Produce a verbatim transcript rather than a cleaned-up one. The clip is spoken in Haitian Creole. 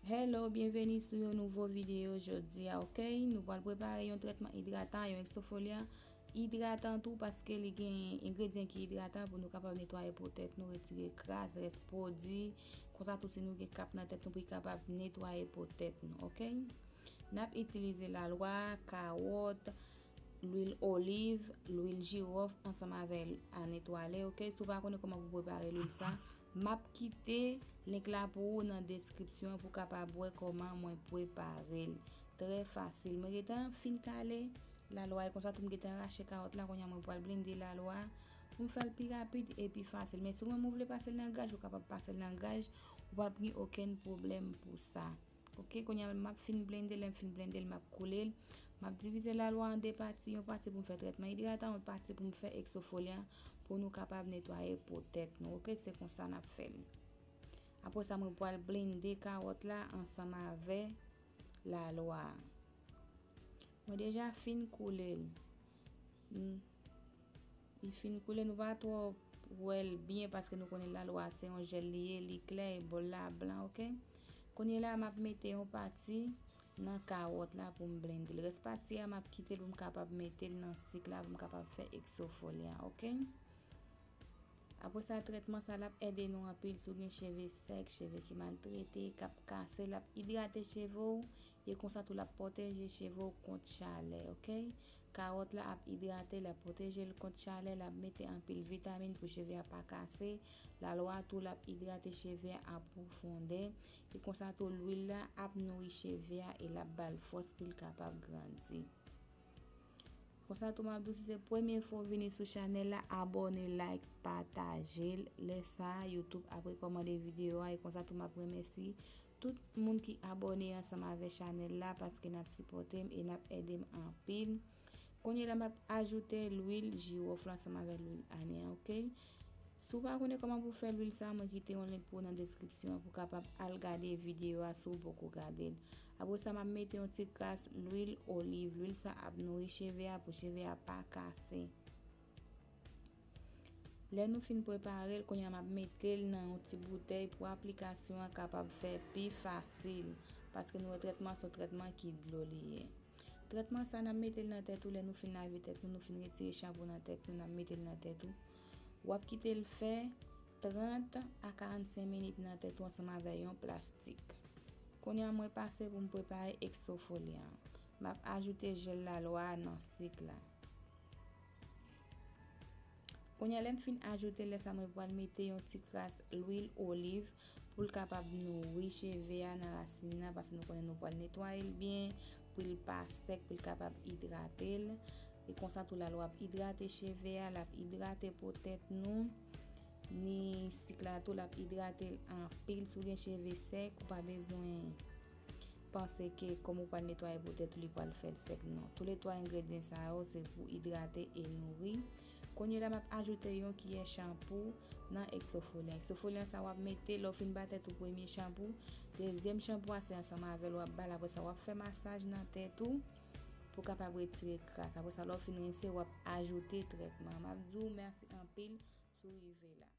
Hello, byenveni sou yon nouvo videyo jodi a, oke? Nou pral prepare yon trètman idratan, yon eksfoliyan idratan tou, paske li gen engredyan ki idratan pou nou kapab netwaye po tèt nou, retire kras, rès pwodui, konsa tou si nou gen kap nan tèt nou pou li kapab netwaye po tèt nou, oke? N ap itilize lalwa, kawòt, lwil oliv, lwil jiwòf ansanm avè a netwale, oke? Si w pa konnen kòman pou prepare lwil sa, m ap kite link la pou ou nan deskripsyon pou w kapab wè kòman mwen prepare l. Trè fasil. Mwen gentan fin kale lalwa e konsa tou m gentan rache kawòt la, kounye a mwen pral blende lalwa pou m fè l pi rapid e pi fasil. Men si w menm ou vle pase l nan graj, ou kapab pase l nan graj, ou p ap gen okenn pwoblèm pou sa. Oke, kounye a m ap fin blende, lè m fin blende l, m ap koule l. M ap divize lalwa an de pati, yon pati pou m fè trètman idratan, yon pati pou m fè eksfoliyan pou nou kapab netwaye po tèt nou. Oke, se konsa n ap fè l. Apre sa, mwen pral blende kawòt la ansanm avè lalwa a. Mwen deja fin koule l. Hmm. Li fin koule, nou pa twò wè l byen paske nou konnen lalwa se yon jèl li ye, li klè e bòl la blan, oke? Kounye la, m ap mete yon pati nan kawòt la pou m blende l. Rès pati a, m ap kite l pou m kapab mete l nan sik la pou m kapab fè eksfoliyan, oke? Apre sa, trètman sa l ap ede nou anpil si w gen cheve sèk, cheve ki maltrete, k ap kase, l ap idrate cheve w, e konsa tou l ap pwoteje cheve w kont chalè, oke? Kawòt la ap idrate, l ap pwoteje l kont chalè, l ap mete anpil vitamin pou cheve a pa kase, lalwa tou l ap idrate cheve a an pwofondè, e konsa tou lwil la ap nouri cheve a e l ap ba l fòs pou l kapab grandi. Konsa tou m ap di w si se premye fwa w vini sou chanèl la, abòne, like, pataje l. Lè sa a, YouTube ap rekòmande videyo a e konsa tou m ap remèsye tout moun ki abòne ansanm avè chanèl la paske n ap sipòte m e n ap ede m anpil. Kounye la m ap ajoute lwil jiwòf la ansanm avè lwil ane a, oke? Si w pa konnen kòman pou fè lwil sa, mwen kite yon link pou ou nan deskripsyon an pou w kapab al gade videyo a si w poko gade l. Apre sa, m ap mete yon ti kras lwil oliv. Lwil sa ap nouri cheve a pou cheve a pa kase. Lè nou fin prepare l, kounye a m ap mete l nan yon ti boutèy pou aplikasyon an kapab fè pi fasil, paske nou wè trètman se yon trètman ki dlo li ye. Trètman sa n ap mete l nan tèt ou, lè nou fin lave tèt nou, nou fin retire chanpou nan tèt nou, n ap mete l nan tèt ou. W ap kite l fè trant a karannsenk minit nan tèt ou ansanm avè yon plastik. Kounye a mwen pase pou m prepare eksfoliyan an. M ap ajoute jèl lalwa a nan sik la. Kounye a lè m fin ajoute, lè sa mwen pral mete yon ti kras lwil oliv pou l kapab nouri cheve a nan rasin nan, paske nou konnen nou pral netwaye l byen, pou l pa sèk, pou l kapab idrate l. E konsa tou lalwa ap idrate cheve a, l ap idrate po tèt nou. Ni sik la tou, l ap idrate l anpil. Si w gen cheve sèk, ou pa bezwen panse ke kòm ou pral netwaye po tèt ou, li pral fè l sèk, non. Toulètwa engredyan sa yo se pou idrate e nouri. Kounye la, m ap ajoute yon kiyè chanpou nan eksfoliyan. Eksfoliyan sa w ap mete lè w fin ba tèt ou premye chanpou. Dezyèm chanpou a se ansanm avè l w ap ba l. Apre sa, w ap fè masaj nan tèt ou pou w kapab retire kras. Apre sa, lè w fin rense, w ap ajoute trètman. M ap di w mèsi anpil si w rive la.